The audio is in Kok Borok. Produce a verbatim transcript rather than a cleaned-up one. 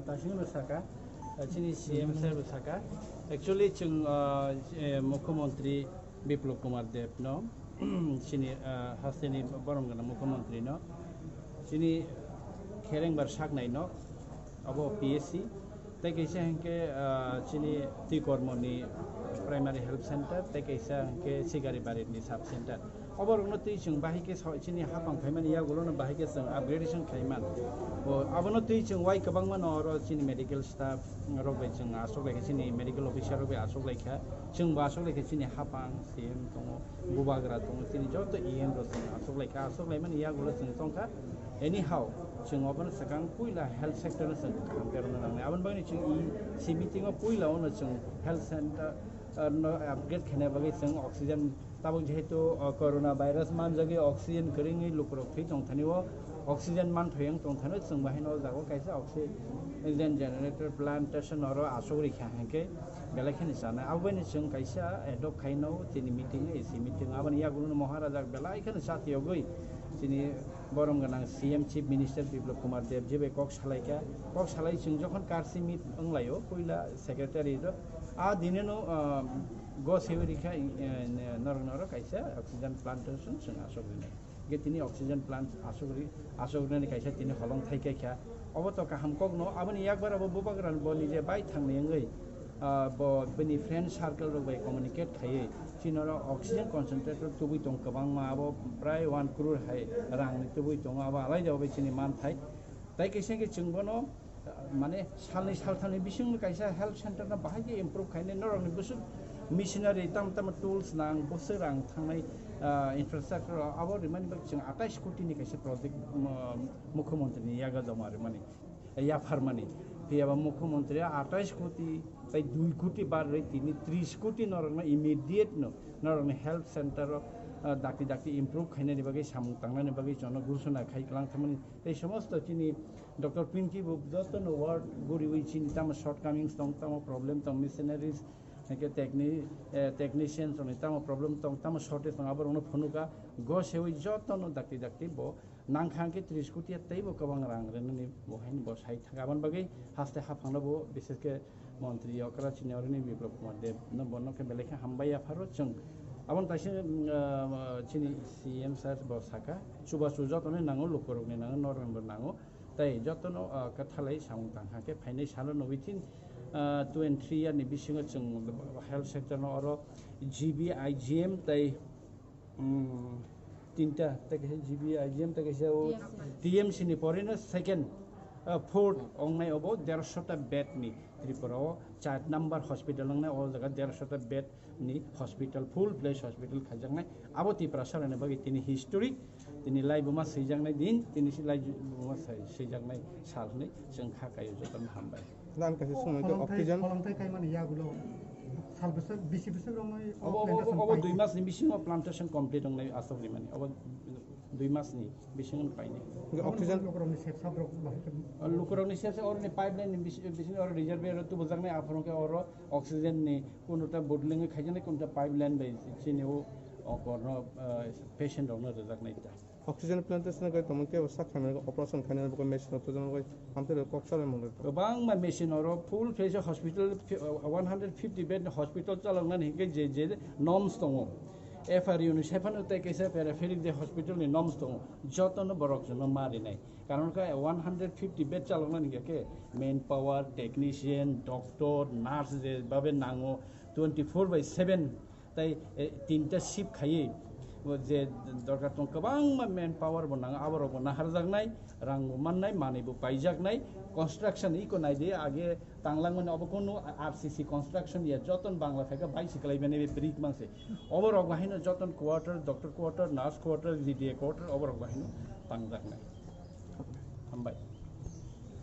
Tashino saka, chini C M sir bo saka. Actually, chwng, ah, eh, Mukhyamantri Biplab Kumar Deb no, chini, ah, hasteni borom gana Mukhyamantri no, chini kherengbar saknai no, abo P S C. Tei kaisa hwnkhe, ah, chini Twikormoni Primary Health Center, tei kaisa hwnkhe Sigaribari ni Sub Center. Oborokno twi chwng bahai khe so-, chini hapang phaimani yagulono bahai khe chwng upgradation khlaiman. Bo, abono twi chwng wai kwbangma no oro chini medical staff rok bai chwng aswk lai kha, chini medical officer rok bai aswk lai kha, chwng bo aswk lai kha, chini hapang C M tongo, bubagra tongo, chini joto E M rok chwng aswk lai kha, aswk lai mani yagulo chwng tong kha. Anyhow, chwng obono swkang puila health sector no chwng kaham khe rwna nangnai. Aboni bagwi chwng e C meeting o puila ono chwng health center, uh, no upgrade khaina bagwi chwng oxygen Tabuk jehetu, o, corona virus manjagwi oxygen kwrwngwi lukurok thwi tongthani o oxygen manthai wng tongthani o chwng bahai no o jaga o kaisa oxygen generator plantation oro aswk rikha hinkhe belai kheno chanai. Aboni chwng kaisa adopt khaino chini meeting, A C meeting, aboni yagulo no Maharaja belai kheno chatiyogwi chini borom gwnang C M Chief Minister Biplab Kumar Deb ji bai kok salaikha. Kok salai chwng jokhon karsi meet wnglaio puila secretary rok, a dinino, o, Go sewi rikha, eh, norok norok kaisa oxygen plant chwng aswk rinai. Ge tini oxygen plant aswk ri, aswk rinani kaisa tini holong thai kai kha. Obo to kaham kok no, aboni yakbar abo bubagra bo nije bai thangni wngwi, ah, bo bini friend circle rok bai communicate khaiwi chini oro oxygen concentrator tubui tong kwbangma, abo prai one crore hai rang ni tubui tongo, abo alai da bai chini man thai. Tai kaisa khe chwng bono, ah, mane salnwi salthamni bisingno kaisa health center no bahai khe improve khainai, norokni bwswk machinery, tamo tamo tools nang, bwswk rang thangnai, ah, infrastructure, abo rimani bagwi chwng atais koti ni kaisa project, um, Mukhyamantri ni yago joma rimani, yapharmani. Phiya ba Mukhyamantri atais koti tai dui koti bar rwi tini tris koti norokno immediate no norokni health center o, ah, dakti dakti improve khainani bagwi, samung tangnani bagwi chwngno ghoshona khai kwlang thangmani. Tei somosto chini Doctor Pinky bo jotono word guriwi chini tamo shortcomings tong, tamo problem tong, missionaries, hake techni-, eh, technicians rokni tamo problem tong, tamo shortage tong, aborokno phunuka, go sewi jotono dakti dakti bo nangkha hwnkhe tris koti ya teibo kwbang rang rwnani bo haino bo sai thangkha. Aboni bagwi haste haphangno bo, bishesh khe montri okra chini orini Biplab Kumar Deb no bono khe belai khe hambai yapharo chwng. Aboni kaisa, mm, ah, chini C M sir bo saka, chubachu jotoni nango, lukurokni nango, norokni bo nango. Tei jotono, ah, kwthalai samung tangkha khe phainai salo no within, ah, two and three year ni bisingo chwng health sector no oro G B, I G M tei, mm, tinta, tei kaisa G B, I G M tei kaisa o T M C ni porino second, ah, fourth ongnai obo dershota bed ni Tripura o char number hospital ongnai, o jaga dershota bed ni hospital, full fledged hospital khaijaknai. Abo Tiprasa rokni bagwi tini historic, tini laibuma swijaknai din, tini si laibuma sai-, swijaknai sal hwnwi chwng kha kaio jotono hambai. Lan kaisa sumui khe Khulumthai, oxygen. Khulumthai kaimani yagulo sal bwswk, bisi bwswk romwi o Obo, obo, plantation obo, obo pai. Dui mas ni bisingo plantation complete wngnai aswk rimani. Obo dui mas ni bisingo painai. Hingke oxygen. Lukurokni sep sap rok bahai khe. Lukurokni sep sap oroni pipeline ni bis-, bisingo oro reservoir tubujaknai aphuru khe oro oxygen ni Kunota bottling khaijani, kunota pipeline bai chini o, o korno, eh, patient rokno rwjaknai ta. Oxygen plantation gai tongmani tei sak khamani operation khainani bagwi machine rok twijlangwi hamtwi rok kok salai mwnwi. Kwbangma machine oro full fledged hospital, one hundred fifty bed hospital chaloknani hinkhe je je norms tongo. F R U ni sephano tei kaisa peripheral je hospital ni norms tongo. Jotono borok jono ma rinai. Karon khe one hundred fifty bed chaloknani hinkhe manpower, technician, doctor, nurse je babe nango, twenty four by seven tai, eh, tinta shift khaiwi, o je dorkar tong kwbangma manpower bo nango, aborok bo naharjaknai, rang bo mannai, manwi bo paijaknai, construction iko naidi age tanglangmani obo kunu R C C construction ya joton Bangla phaikha bai siklaibani be brick mangse. Oborok bahaino joton quarter, doctor quarter, nurse quarter, G D A quarter, oborok bahaino tangjaknai. Hambai.